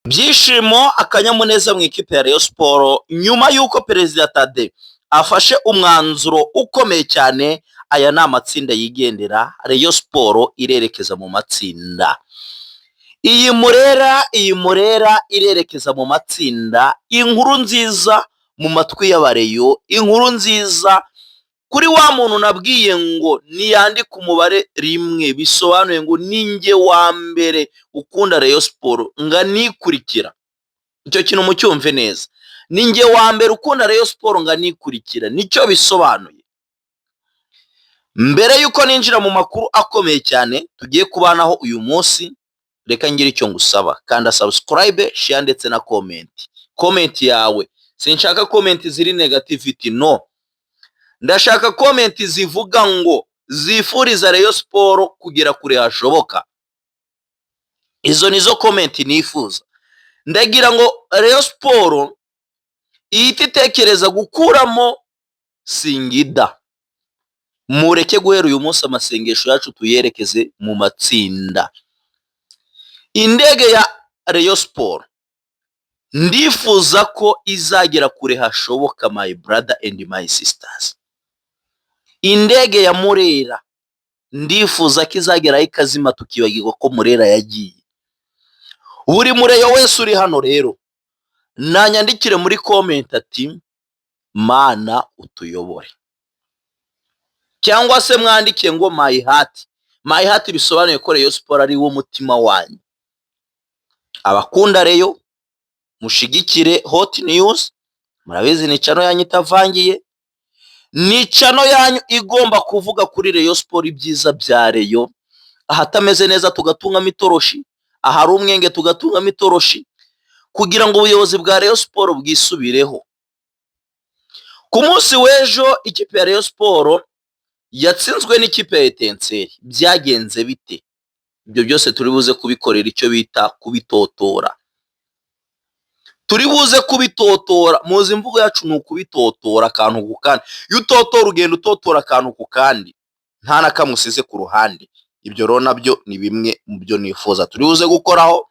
Byishimo, akanyamuneza mu ikipe ya Rayon Sports nyuma y'uko Perezida Tade afashe umwanzuro ukomeye cyane. Aya ni amatsinda yigendera, Rayon Sports irerekeza mu matsinda. Iyi Murera, iyi Murera irerekeza mu matsinda. Inkuru nziza mu matwi y'Abareyo, inkuru nziza kuri wa muntu nabwiye ngo niyandike umubare 1, bisobanuye ngo ninjye wa mbere ukunda Rayon Sports nganikurikira. Icyo kintu mucyumve neza, ninjye wa mbere ukunda Rayon Sports nganikurikira, nicyo bisobanuye. Mbere y'uko ninjira mu makuru akomeye cyane tugiye kubanaho uyu munsi, reka ngire icyo ngusaba: kanda subscribe, share ndetse na comment. Comment yawe, sinshaka comment ziri negativity, no, ndashaka comment zivuga ngo zifuriza Rayon Sports kugera kure hashoboka. Izo nizo comment nifuza. Ndagira ngo Rayon Sports ihite itekereza gukuramo Singida. Mureke guhera uyu munsi amasengesho yacu tuyerekeze mu matsinda. Indege ya Rayon Sports ndifuza ko izagera kure hashoboka, my brother and my sisters. Indege ya Murera ndifuza ko izageraho ikazima, tukibagirwa ko Murera yagiye. Buri mureyo wese uri hano rero nanyandikire muri comment ati: "Mana utuyobore", cyangwa se mwandike ngo "My heart". My heart bisobanuye ko Rayon Sports ari wo mutima wanyu. Abakunda Rayon mushigikire Hot News, murabizi ni channel yanyu itavangiye, ni channel yanyu igomba kuvuga kuri Rayon Sports, ibyiza bya Rayon, ahatameze neza tugatungamo itoroshi, ahari umwenge tugatungamo itoroshi, kugira ngo ubuyobozi bwa Rayon Sports bwisubireho. Ku munsi w'ejo ikipe ya Rayon Sports yatsinzwe n'ikipe ya Etincelles, byagenze bite? Ibyo byose turi buze kubikorera icyo bita kubitotora, turi buze kubitotora. Muzi imvugo yacu ni ukubitotora akantu ku kandi. Iyo utotora ugenda utotora akantu ku kandi, nta na kamwe usize ku ruhande. Ibyo rero nabyo ni bimwe mu byo nifuza turi buze gukoraho.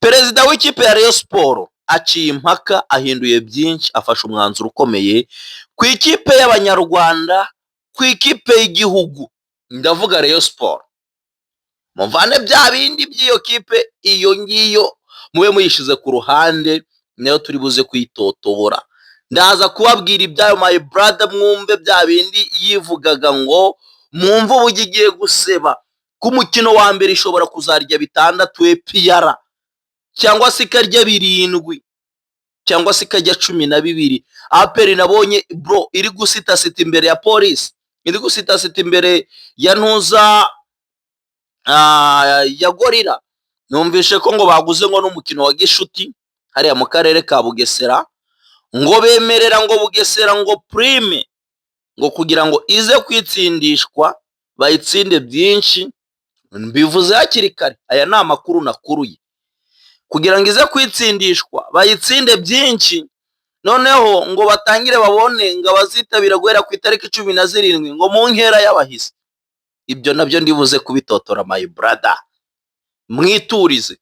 Perezida w'ikipe ya Rayon Sports aciye impaka, ahinduye byinshi, afashe umwanzuro ukomeye ku ikipe y'Abanyarwanda, ku ikipe y'igihugu, ndavuga Rayon Sports. Muvane bya bindi by'iyo kipe iyo ngiyo, mube muyishize ku ruhande, nayo turi buze kuyitotobora. Ndaza kubabwira ibyayo, my brother, mwumve bya bindi yivugaga ngo mwumve uburyo igiye guseba ku mukino wa mbere, ishobora kuzarya 6 APR, cyangwa se ikarya 7, cyangwa se ikarya 12. APR nabonye bro iri gusitasita imbere ya Polisi, iri gusitasita imbere ya ntuza ya Gorilla. Numvishe ko ngo baguze ngo n'umukino wa gishuti hariya mu karere ka Bugesera, ngo bemerera ngo Bugesera ngo prime, ngo kugira ngo ize kwitsindishwa bayitsinde byinshi. Mbivuze hakiri kare, aya ni amakuru nakuruye. Kugira ngo ize kwitsindishwa bayitsinde byinshi, noneho ngo batangire babone ngo abazitabira guhera ku itariki 17 ngo mu nkera y'abahizi. Ibyo nabyo ndibuze kubitotora, my brother, mwiturize.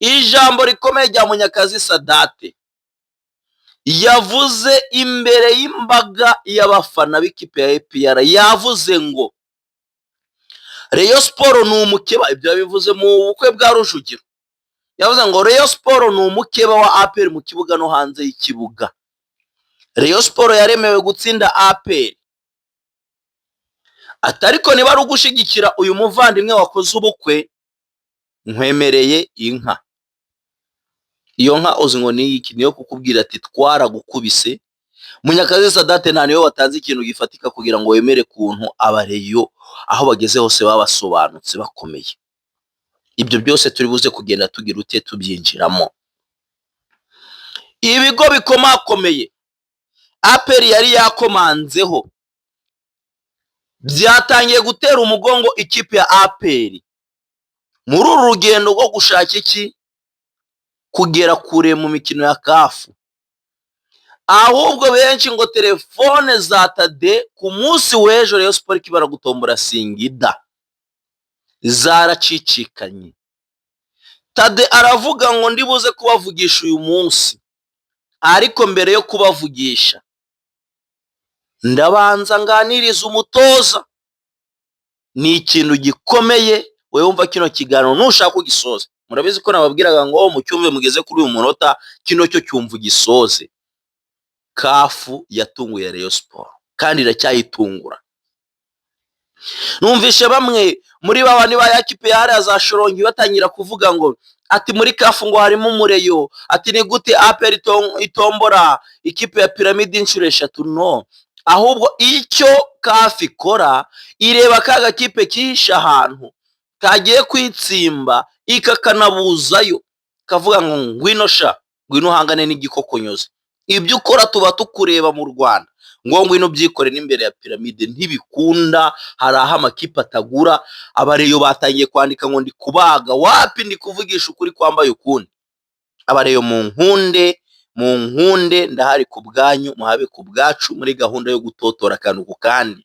Ijambo rikomeye rya Munyakazi Sadate yavuze imbere y'imbaga y'abafana b'ikipe ya APR, yavuze ngo Rayon Sports ni umukeba. Ibyo yabivuze mu bukwe bwa Rujugiro. Yavuze ngo Rayon Sports ni umukeba wa APR mu kibuga no hanze y'ikibuga. Rayon Sports yaremewe gutsinda APR. Ati: "Ariko niba ari ugushyigikira uyu muvandimwe wakoze ubukwe, nkwemereye inka." Iyo nka uzi ngo ni iki? Niyo kukubwira ati: "Twaragukubise." Munyakazi Sadate nta niwe watanze ikintu gifatika kugira ngo wemere kuntu Abareyo aho bageze hose baba basobanutse bakomeye. Ibyo byose turi buze kugenda tugira ute tubyinjiramo. Ibigo bikomakomeye APR yari yakomanzeho byatangiye gutera umugongo ikipe ya APR muri uru rugendo rwo gushaka iki? Kugera kure mu mikino ya CAF. Ahubwo benshi ngo telefone za Tade ku munsi w'ejo Rayon Sports ikibara gutombora Singida zaracicikanye. Tade aravuga ngo ndibuze kubavugisha uyu munsi, ariko mbere yo kubavugisha ndabanza nganiriza umutoza. Ni ikintu gikomeye. Wowe wumva kino kiganiro, nushaka ugisoze. Murabizi ko nababwiraga ngo mucyumve mugeze kuri uyu munota, kino cyo cyumva ugisoze. CAF yatunguye Rayon Sport kandi iracyayitungura. Numvishe bamwe muri ba bandi ba ya kipe ya hariya za Shorongi batangira kuvuga ngo ati muri CAF ngo harimo umureyo, ati ni gute APR itombora ikipe ya Piramide inshuro 3? No, ahubwo icyo CAF ikora, ireba ka gakipe kihishe ahantu kagiye kwitsimba, ikakanabuzayo, kavuga ngo ngwino sha, ngwino uhangane n'igikokonyozi, ibyo ukora tuba tukureba mu Rwanda, ngo ngwino ubyikore n'imbere ya Piramide. Ntibikunda. Hari aho amakipe atagura. Abareyo batangiye kwandika ngo ndi kubaga. Wapi, ndi kuvugisha ukuri kwambaye ukundi. Abareyo, mu nkunde, mu nkunde, ndahari ku bwanyu, muhabe ku bwacu muri gahunda yo gutotora akantu ku kandi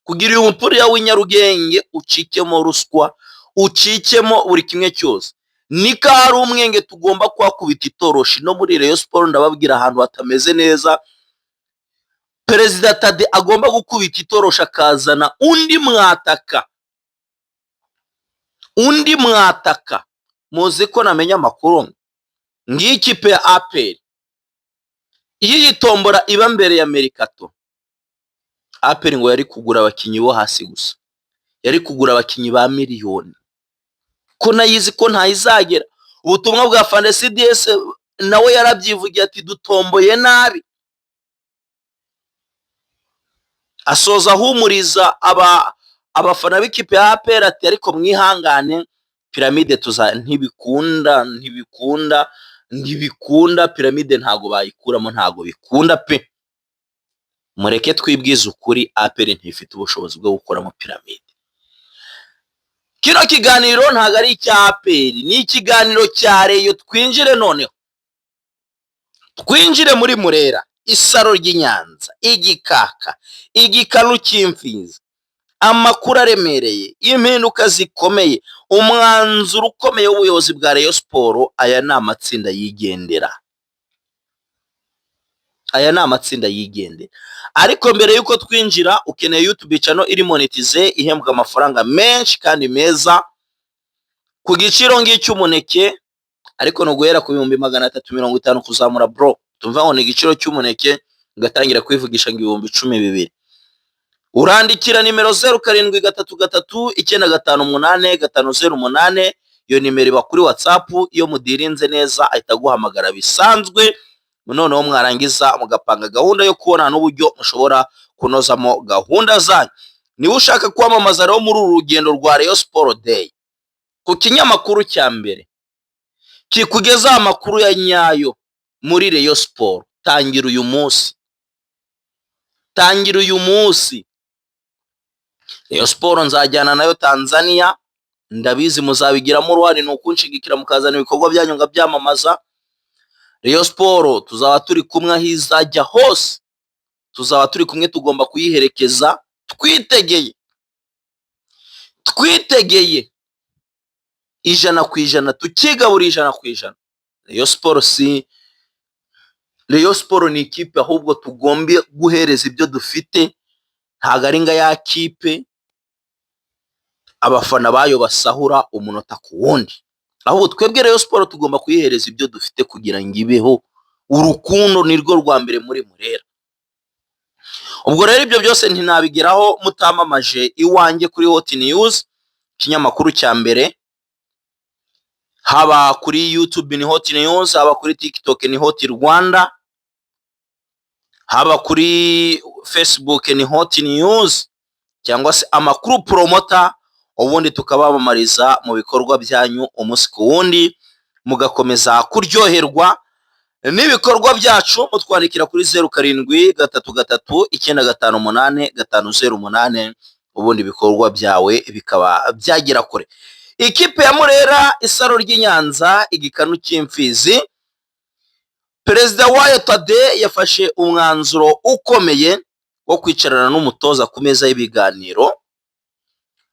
kugira uyu mupira w'i Nyarugenge ucikemo ruswa, ucikemo buri kimwe cyose. Niko hari umwenge tugomba kuhakubita itoroshi. No muri Rayon Sport, ndababwira ahantu hatameze neza, Perezida Tade agomba gukubita itoroshi, akazana undi mwataka, undi mwataka. Muzi ko namenya amakuru, ngiyi ikipe ya APR iyo iyi tombora iba mbere ya mercato, APR ngo yari kugura abakinnyi bo hasi gusa, yari kugura abakinnyi ba miliyoni, ko nayizi ko ntayizagera. Ubutumwa bwa Fande CDS, nawe yarabyivugiye ati dutomboye nabi. Asoza ahumuriza abafana b'ikipe ya APR ati ariko mwihangane, Piramide tuza. Ntibikunda, ntibikunda, ntibikunda. Piramide ntago bayikuramo, ntago bikunda pe. Mureke twibwize ukuri, APR ntifite ubushobozi bwo gukuramo Piramide. Kino kiganiro ntabwo ari icya APR, ni ikiganiro cya Rayon. Twinjire noneho, twinjire muri Murera, isaro ry'i Nyanza, igikaka, igikanu cy'imfizi. Amakuru aremereye, impinduka zikomeye, umwanzuro ukomeye w'ubuyobozi bwa Rayon Sport. Aya ni amatsinda yigendera, aya ni amatsinda yigendera. Ariko mbere y'uko twinjira, ukeneye YouTube channel iri monetize, ihembwa amafaranga menshi kandi meza ku giciro ng'icy'umuneke, ariko ni uguhera ku 350,000 kuzamura, bro. Tumva ngo ni igiciro cy'umuneke, ugatangira kwivugisha ngo 12,000. Urandikira nimero 0733958508. Iyo nimero iba kuri WhatsApp. Iyo mudirinze neza, ahita aguhamagara bisanzwe, noneho mwarangiza mugapanga gahunda yo kubona n'uburyo mushobora kunozamo gahunda zanyu. Niba ushaka kwamamaza rero muri uru rugendo rwa Rayon Sport Day, ku kinyamakuru cya mbere kikugezaho amakuru ya nyayo muri Rayon Sport, tangira uyu munsi, tangira uyu munsi. Rayon Sport nzajyana nayo Tanzania, ndabizi muzabigiramo uruhare, ni ukunshigikira mukazana ibikorwa byanyu ngabyamamaza. Rayon Sport tuzaba turi kumwe aho izajya hose, tuzaba turi kumwe, tugomba kuyiherekeza twitegeye, twitegeye 100%, tukigabura 100%. Rayon Sport si Rayon Sport, ni ikipe ahubwo tugomba guhereza ibyo dufite. Ntabwo ari nga ya kipe abafana bayo basahura umunota ku wundi, ahubwo twebwe Rayon Sport tugomba kuyihereza ibyo dufite kugira ngo ibeho. Urukundo ni rwo rwa mbere muri Murera. Ubwo rero ibyo byose ntinabigeraho mutamamaje iwanjye kuri Hot News, ikinyamakuru cya mbere. Haba kuri YouTube ni Hot News, haba kuri TikTok ni Hot Rwanda, haba kuri Facebook ni Hot News cyangwa se Amakuru Promoter, ubundi tukabamamariza mu bikorwa byanyu umunsi ku wundi, mugakomeza kuryoherwa n'ibikorwa byacu. Mutwandikira kuri 0733958508, ubundi ibikorwa byawe bikaba byagera kure. Ikipe ya Murera, isaro ry'i Nyanza, igikanu cy'imfizi, perezida wayo Tade yafashe umwanzuro ukomeye wo kwicarana n'umutoza ku meza y'ibiganiro,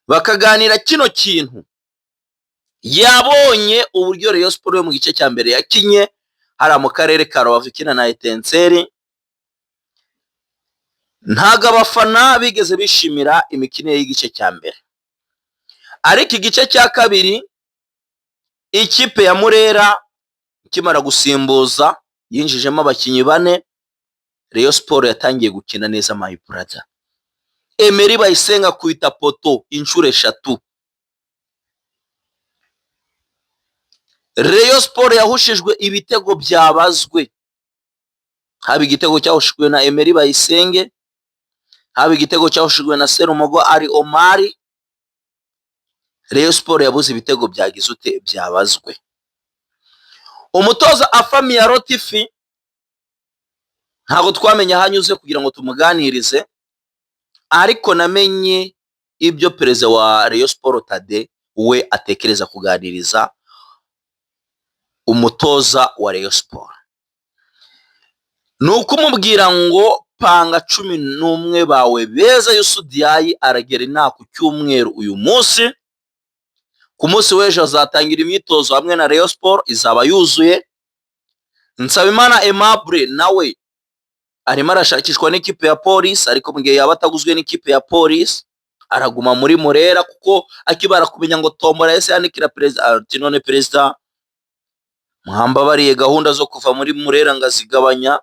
bakaganira kino kintu. Yabonye uburyo Rayon Sports yo mu gice cya mbere yakinye hariya mu karere ka Rubavu ikina na Etincelles. Ntabwo abafana bigeze bishimira imikinire y'igice cya mbere, ariko igice cya kabiri ikipe ya Murera ikimara gusimbuza yinjijemo abakinnyi bane, Rayon Sports yatangiye gukina neza, my brother. Emery Bayisenge akubita poto inshuro eshatu. Rayon Sports yahushijwe ibitego byabazwe, haba igitego cyahushijwe na Emery Bayisenge, haba igitego cyahushijwe na Serumogo Ali Omari. Rayon Sports yabuze ibitego byagize ute? Byabazwe. Umutoza Afamia Rotifi ntabwo twamenye aho anyuze kugira ngo tumuganirize, ariko namenye ibyo perezida wa Rayon Sports Tade we atekereza kuganiriza umutoza wa Rayon Sports. Ni ukumubwira ngo panga 11 bawe beza. Yusudiyayi aragera inaha ku cyumweru uyu munsi, ku munsi w'ejo azatangira imyitozo hamwe na Rayon Sports izaba yuzuye. Nsabimana Aimable nawe arimo arashakishwa n'ikipe ya Polisi, ariko mu gihe yaba ataguzwe n'ikipe ya Polisi araguma muri Murera, kuko akibara kumenya ngo tombora yahise yandikira perezida ati none perezida mwambabariye gahunda zo kuva muri Murera ngazigabanya.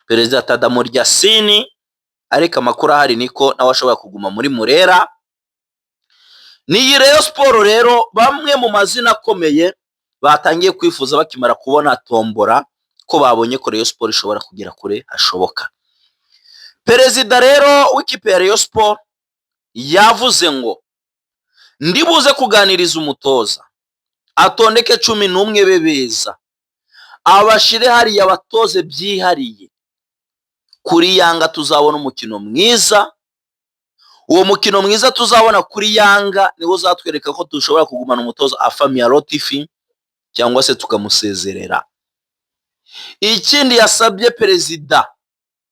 Perezida Tadamurya Sini, ariko amakuru ahari niko nawe ashobora kuguma muri Murera. Ni Rayon Sports rero bamwe mu mazina akomeye batangiye kwifuza bakimara kubona tombora ko babonye ko Rayon Sports ishobora kugera kure hashoboka. Perezida rero w'ikipe ya Rayon Sports yavuze ngo ndibuze kuganiriza umutoza atondeke 11 be beza, abashire hariya abatoze byihariye. Kuri Yanga tuzabona umukino mwiza. Uwo mukino mwiza tuzabona kuri Yanga niwo uzatwereka ko dushobora kugumana umutoza Afamia Rotifi cyangwa se tukamusezerera. Ikindi yasabye perezida,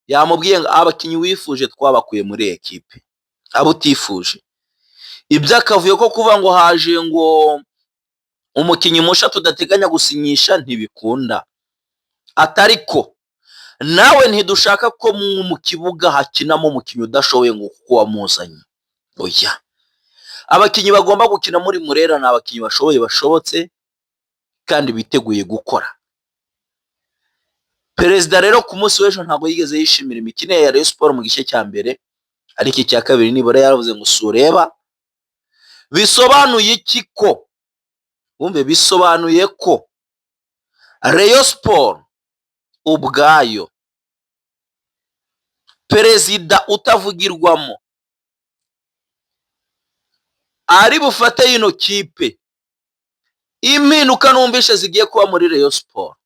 yamubwiye ngo abakinnyi wifuje twabakuye muri ekipe, abo utifuje iby'akavuyo ko kuvuga ngo haje ngo umukinnyi musha tudateganya gusinyisha ntibikunda. Atariko nawe ntidushaka ko mu kibuga hakinamo umukinnyi udashoboye ngo kuko wamuzanye. Oya, abakinnyi bagomba gukina muri Murera ni abakinnyi bashoboye, bashobotse kandi biteguye gukora. Perezida rero ku munsi w'ejo ntabwo yigeze yishimira imikinire ya Rayon Sports mu gice cya mbere, ariko icya kabiri nibura yaravuze ngo sureba. Bisobanuye iki? Ko wumve, bisobanuye ko Rayon Sports ubwayo perezida utavugirwamo ari bufate ino kipe. Impinduka numvishe zigiye kuba muri Rayon Sports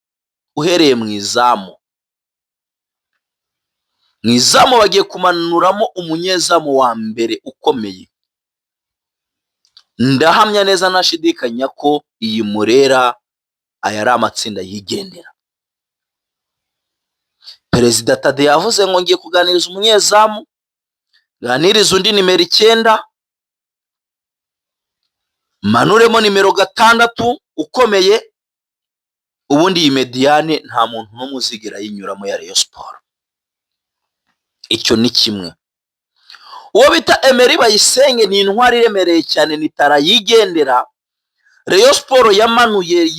uhereye mu izamu, mu izamu bagiye kumanuramo umunyezamu wa mbere ukomeye. Ndahamya neza ntashidikanya ko iyi Murera aya ari amatsinda yigendera. Perezida Tade yavuze ngo ngiye kuganiriza umunyezamu, nganiriza undi nimero 9, manuremo nimero 6 ukomeye, ubundi iyi médiane nta muntu n'umwe uzigera ayinyuramo ya Rayon Sports. Icyo ni kimwe. Uwo bita Emery Bayisenge ni intwari iremereye cyane, ni tara yigendera. Rayon Sports yamanuye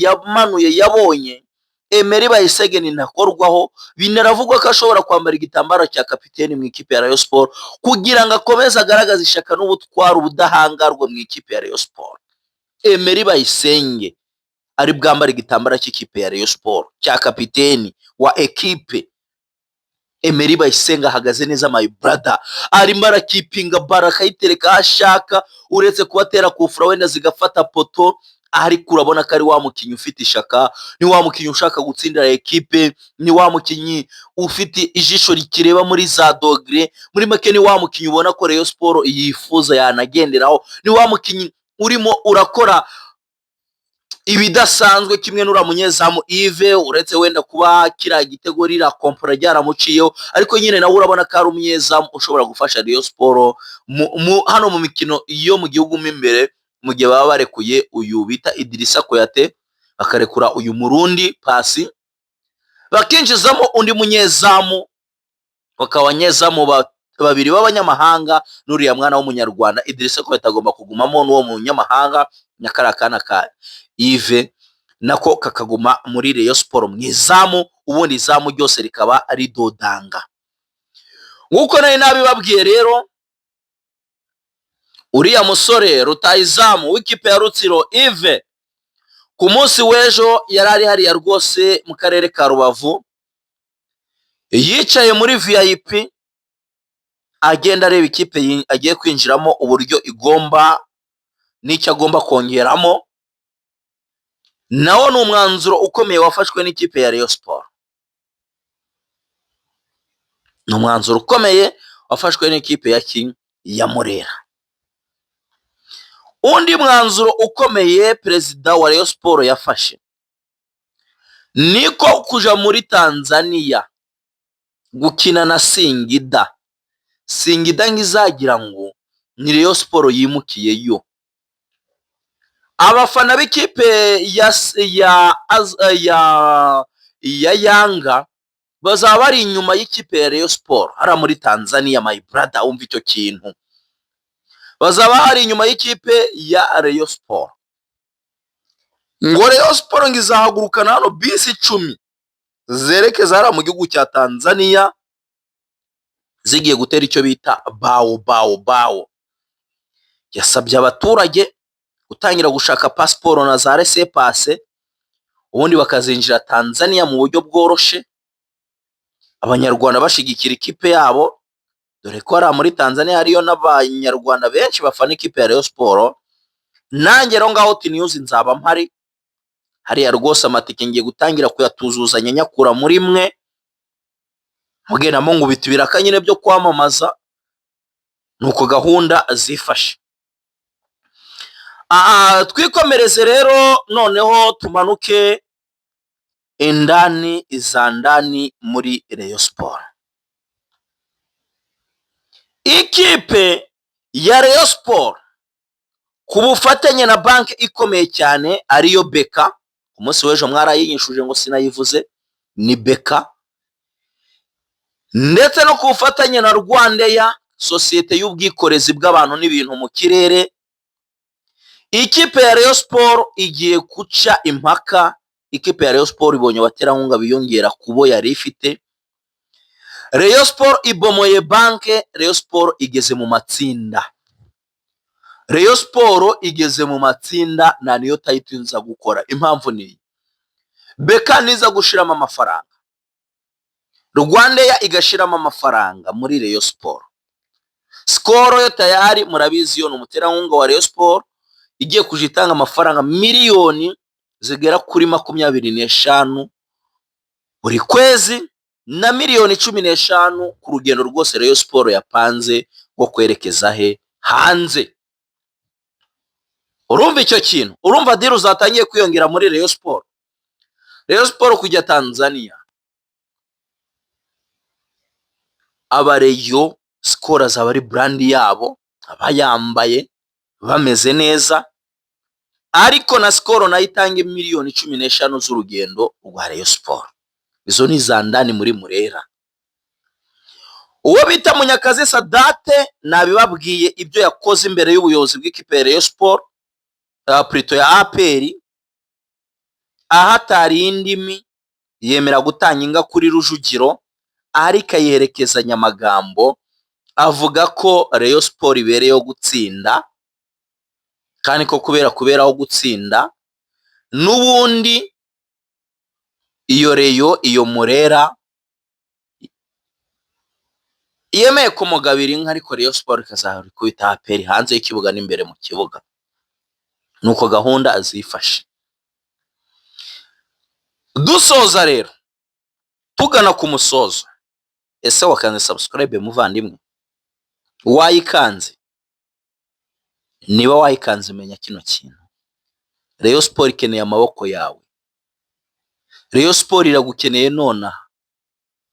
yabonye Emery Bayisenge ni ntakorwaho. Binaravugwa ko ashobora kwambara igitambaro cya kapiteni mu ikipe ya Rayon Sports kugira ngo akomeze agaragaze ishyaka n'ubutwari, ubudahangarwa mu ikipe ya Rayon Sports. Emery Bayisenge ari bwambare igitambaro cy'ikipe ya Rayon Sports cya kapiteni wa ekipe. Emery Bayisenge ahagaze neza, my brother, arimo arakipinga ballon akayitereka aho ashaka, uretse kubatera kufura wenda zigafata poto, ariko urabona ko ari wa mukinnyi ufite ishaka, ni wa mukinnyi ushaka gutsindira ekipe, ni wa mukinnyi ufite ijisho rikireba muri za dogere, muri make ni wa mukinnyi ubona ko Rayon Sports yifuza yanagenderaho, ni wa mukinnyi urimo urakora ibidasanzwe kimwe n'uriya munyezamu Yves, uretse wenda kuba kiriya gitego ririya kompora ryaramuciyeho, ariko nyine nawe urabona ko ari umunyezamu ushobora gufasha Rayon Sports hano mu mikino yo mu gihugu mo imbere. Mu gihe baba barekuye uyu bita Idrissa Koyate, bakarekura uyu Murundi Pasi, bakinjizamo undi munyezamu, bakaba abanyezamu babiri b'abanyamahanga n'uriya mwana w'Umunyarwanda Idrissa Koyate agomba kugumamo, n'uwo munyamahanga na kariya kana ka Yves nako kakaguma muri Rayon Sport mu izamu, ubundi izamu ryose rikaba ridodanga. Nk'uko nari nabibabwiye rero, uriya musore rutahizamu w'ikipe ya Rutsiro Yves, ku munsi w'ejo yari ari hariya rwose mu karere ka Rubavu, yicaye muri VIP agenda areba ikipe agiye kwinjiramo uburyo igomba n'icyo agomba kongeramo. Nawo ni umwanzuro ukomeye wafashwe n'ikipe ya Rayon Sport, ni umwanzuro ukomeye wafashwe n'ikipe ya King ya Murera. Undi mwanzuro ukomeye perezida wa Rayon Sport yafashe niko kuja muri Tanzania gukina na Singida. Singida ngizagira ngo ni Rayon Sport yimukiyeyo. Abafana b'ikipe ya Yanga bazaba bari inyuma y'ikipe ya Rayon Sport hariya muri Tanzania. My brother, wumva icyo kintu, bazaba hari inyuma y'ikipe ya Rayon Sport. Ngo Rayon Sport ngo izahagurukana hano bisi 10 zerekeza hariya mu gihugu cya Tanzania, zigiye gutera icyo bita bawo bawo bawo. Yasabye abaturage gutangira gushaka pasiporo na za laissez-passer, ubundi bakazinjira Tanzania mu buryo bworoshe, Abanyarwanda bashigikira ikipe yabo, dore ko hariya muri Tanzania hariyo n'Abanyarwanda benshi bafana ikipe ya Rayon Sport. Nanjye rero ngaho News nzaba mpari hariya rwose, amatike ngiye gutangira kuyatuzuzanya nyakura muri mwe, mugendamo nkubita ibiraka nyine byo kwamamaza, nuko gahunda zifashe. Twikomereze rero, noneho tumanuke indani za ndani muri Rayon Sport. Ikipe ya Rayon Sport ku bufatanye na banki ikomeye cyane ariyo BK, ku munsi w'ejo mwarayinyishuje ngo sinayivuze, ni BK, ndetse no ku bufatanye na RwandAir, sosiyete y'ubwikorezi bw'abantu n'ibintu mu kirere, ikipe ya Rayon Sport igiye guca impaka. Ikipe ya Rayon Sport ibonye abaterankunga biyongera ku bo yari ifite. Rayon Sport ibomoye banke, Rayon Sport igeze mu matsinda. Rayon Sport igeze mu matsinda, nta niyo title nza gukora. Impamvu ni iyi: BK niza gushiramo amafaranga, RwandAir igashiramo amafaranga muri Rayon Sport, Skol yo tayari murabizi, yo ni umuterankunga wa Rayon Sport, igiye kuja itanga amafaranga miliyoni zigera kuri 25 buri kwezi na miliyoni 15 ku rugendo rwose Rayon Sport yapanze rwo kwerekeza he? Hanze. Urumva icyo kintu? Urumva deal zatangiye kwiyongera muri Rayon Sport. Rayon Sport kujya Tanzania, Abareyo Skol azaba ari brand yabo, abayambaye bameze neza, ariko na Skol nayo itanga miliyoni 15 z'urugendo rwa Rayon Sport. Izo ni za ndani muri Murera. Uwo bita Munyakazi Sadate nabibabwiye ibyo yakoze imbere y'ubuyobozi bw'ikipe ya Rayon Sport, plutôt ya APR, ahatari indimi, yemera gutanga inga kuri Rujugiro, ariko ayiherekezanya amagambo avuga ko Rayon Sport ibereyeho gutsinda, kandi ko kubera kuberaho gutsinda n'ubundi iyo Rayon, iyo Murera yemeye kumugabira inka, ariko Rayon Sport ikazahora ikubita APR hanze y'ikibuga n'imbere mu kibuga. Nuko gahunda zifashe. Dusoza rero, tugana ku musozo, ese wakanze subscribe muvandimwe? Wayikanze? Niba wayikanze, menya kino kintu: Rayon Sport ikeneye amaboko yawe. Rayon Sport iragukeneye nonaha,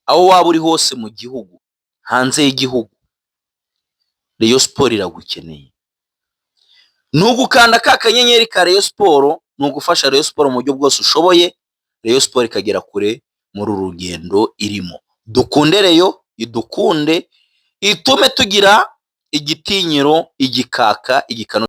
aho waba uri hose mu gihugu, hanze y'igihugu, Rayon Sport iragukeneye. Ni ugukanda ka kanyenyeri ka Rayon Sport, ni ugufasha Rayon Sport mu buryo bwose ushoboye, Rayon Sport ikagera kure muri uru rugendo irimo. Dukunde Rayon, idukunde, itume tugira igitinyiro, igikaka, igikanu.